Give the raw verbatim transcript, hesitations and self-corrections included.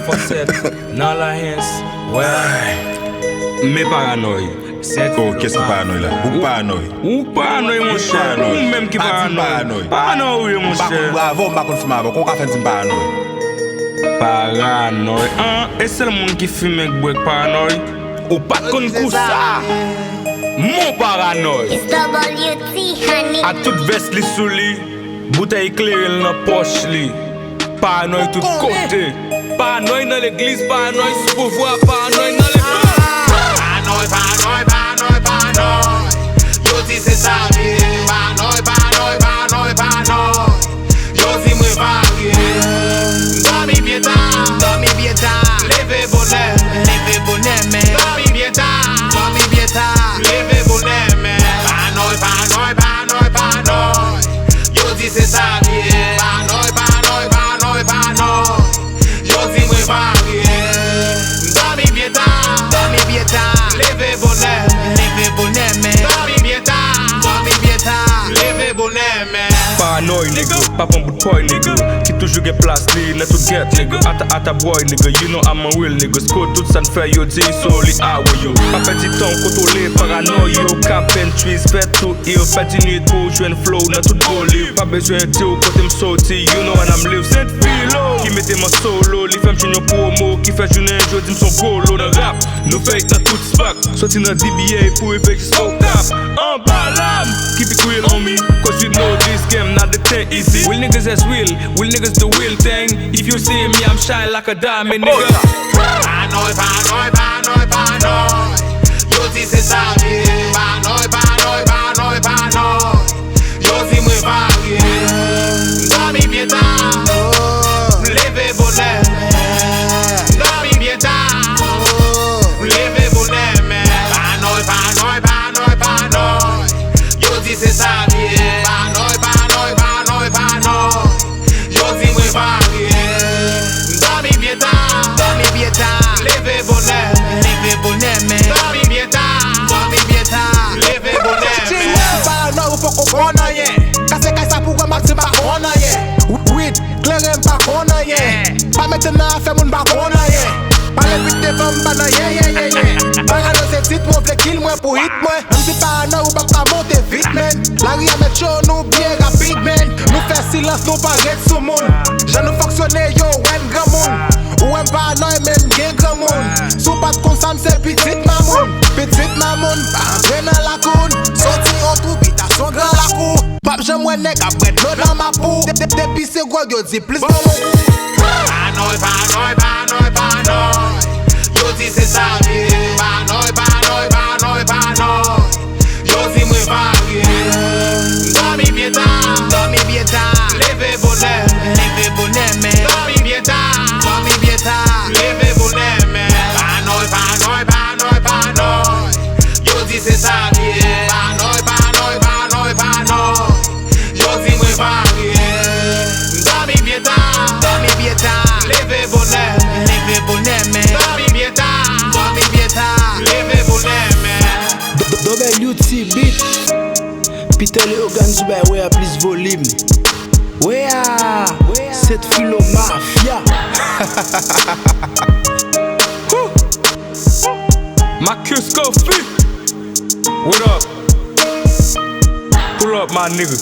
Fòsèt nan la hens, wè. Men paranòy. Oh, kès ki paranòy la? Ou paranòy. Ou paranòy, monchè. Ou menm ki paranòy. Paranòy ou ye, monchè. M pa konn bwè avè w, m pa konn fimen avè w. Kòman w ka fè m di m paranòy? Paranòy. An, e sèl moun ki fimen k bwè k paranòy. Ou pa t konn kou sa. Mon paranòy. It's W T, honey. Ak tout vès li sou li. Boutèy klere l nan pòch li. Paranòy tout kote. Paranòy nan legliz, paranòy sou pouvwa, paranòy nan lekòl. Paranòy, paranòy, paranòy, paranòy. Yo di se sa l ye. Paranòy, paranòy, paranòy, paranòy. Yo di mwen varye. M dòmi byen ta. M dòmi byen ta. Leve bonè. Leve bonè, men. M dòmi byen ta. M dòmi byen ta. Leve bonè, men. Paranòy, paranòy, paranòy, paranòy. Yo di se sa l ye. Paranòy, paranòy, paranòy, paranòy. Yo di mwen varye. M dòmi byen ta. M dòmi byen ta. Leve bonè. Leve bonè, men. M dòmi byen ta. M dòmi byen ta. Leve bonè, men. Paranòy, nigga. Pa pran bout pòy, nigga. Ki toujou gen plas li nan tout gèt, nigga. Ata, ata, bwoy, nigga. You know I'm a real nigga. Sko tout sa n fè, yo di, so li a we yo. Pa pèdi tan w kontwole paranòy yo. Cap and trees, fè tou. Yo pèdi nwit pou w jwenn flow nan tout gwo liv. Pa bezwen di w kote m soti, you know and I'm live. Saint Philo ki mete m an solo, li fè m jwenn yon pwomo ki fè jounen jodi m s on gwo lo nan rap. Nou fè it nan tout spot, soti nan D B A pou rive jis Okap. Anba lam, keep it real, homie, cause you know this game not the thing easy. Real niggas as real, real niggas do real thing. If you see me, I'm shine like a diamond, nigga. Paranòy, paranòy, paranòy, paranòy. Yo di se sa l ye. Paranòy, paranòy, paranòy, paranòy. Yo di mwen varye. M dòmi byen ta. M leve bonè. M dòmi byen ta. M leve bonè, men. Paranòy, paranòy, paranòy, paranòy. Yo di se sa l ye. Paranòy, paranòy, paranòy, paranòy. Yo di mwen varye. M dòmi byen ta. M dòmi byen ta. Leve bonè. Leve bonè, men. M dòmi byen ta. M dòmi byen ta. Leve bonè, men. Si w paranòy, ou poko konn anyen. Kase kay sa pou wè m ak di m pa konn anyen. Wid, kleren, m pa konn anyen. Pa mete m nan afè moun m pa konn anyen. Pale vit devan m, m pa nan yen, yen, yen, yen. Parano se tit mwen, vle kill mwen pou hit mwen. Menm si paranòy ou p ap ka monte vit, men. Lari a mèt cho, nou byen rapid, men. Nou fè silans, nou pa ret sou moun. Jan nou fonksyone, yo wè n granmoun. Ou wè m paranòy, men m gen granmoun. Si w pa t konn sa, m se pitit mamoun. Pitit mamoun, pa antre nan lakou n. Soti yon twou, bitasyon gran lakou. P ap janm wè nèg ap pran dlo nan mapou. De-, de-, depi se gwòg yo di plis bon. Paranòy, paranòy, paranòy, paranòy. Yo di se sa l ye. Paranòy, paranòy, paranòy, paranòy. Yo di mwen varye. M dòmi byen ta. M dòmi byen ta. Leve bonè. Leve bonè, men. M dòmi byen ta. M dòmi byen ta. Leve bonè, men. Paranòy, paranòy, paranòy, paranòy. Yo di se sa l ye. Paranòy, paranòy, paranòy, paranòy. Yo di mwen varye. M dòmi byen ta. M dòmi byen ta. Leve bonè. Leve bonè, men. M dòmi byen ta. M dòmi byen ta. Leve bonè, men. W T Beat. Peter Leogane sou bay wè a plis volim. Wè a, Saint Philo Mafia. Woo! Marcus Coffee. What up? Pull up, my nigga.